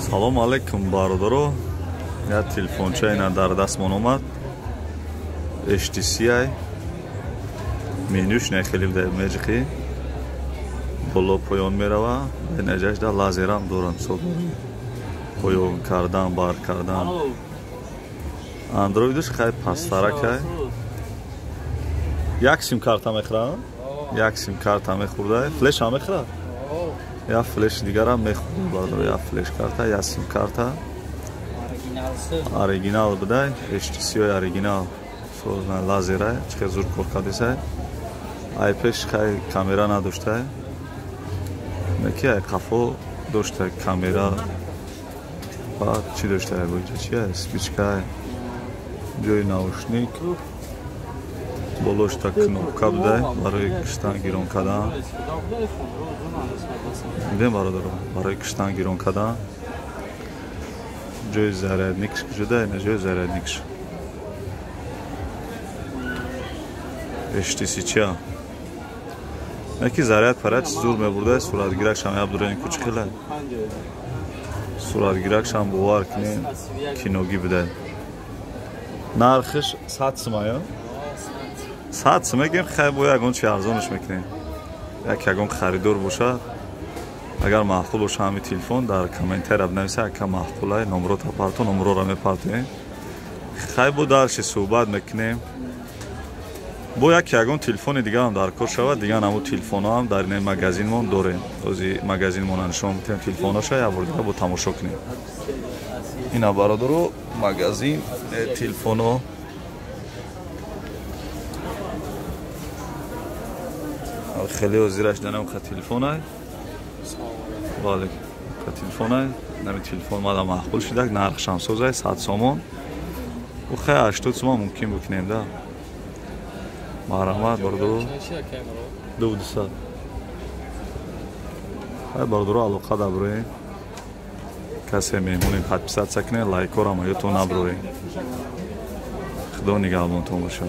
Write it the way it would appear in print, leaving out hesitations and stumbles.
Салом алейкум, бародаро. Як телефонча ина дар дастмон омад. HTC. Менюш не хеле дар меҷхи. Боло поён мерава. Наҷаш да лазерам дорам со. Поён кардан, бар кардан. Андроидш хай пастаракай. Як сим карта мехӯрад? Як сим карта мехӯрда. Флеш ҳам мехӯрад? Я флеш дигарам мехӯрд, бародаро, я флеш карта, я сим карта. Оригинал будай, HTC оригинал. Созна лазера, чӣ зур кор кардисай. Ай пеш хай камера надоштай. Неки ай қафо дошта камера. Баъд чӣ доштай буҷа? Чи ай? Спичка. Ҷои наушник. Болошта кнопка будай барои киштан гирон кардан. Дидем, бародаро, барои киштан гирон кардан. Ҷои зарядникш куҷода? Ина ҷои зарядникш. HTC чия? Неки заряд парад зур мебурда, суратгиракшам ябдурен кучхила. Суратгиракшам бовар кунем, киногӣ будай. Нархиш 100 сум ая? 100 сум мегем, хай бо ягон чи арзонш мекунем. Як ягон харидор бошад, агар маъқул боша ҳами телефон дар комментария бинависа, ака маъқулай, номро тапарто, номрора мепартоем. Хай бо дарши суҳбат мекунем. Бо як ягон телефони дигарам дар кор шавад, дигар намуд телефонҳоам дар ин магазинмон дорем. Ози магазинмона нишон метиҳем телефонҳоша, як бор дига бо тамошо кунем. Ина бародаро, магазин телефонҳо. Хеле озираш данам ха телефонай. Бале, ха телефонай. Нами телефон мада маъқул шудак, нархшам созай 100 сомон. У хай 80 сомон мумкин бикунем да. Марҳамат, бародаро. 200. Хай бародаро, алоқа даброем. Касе меҳмонем, подписаться кунед, лайкҳоро маётон наброем. Худо нигаҳбонтон бошад.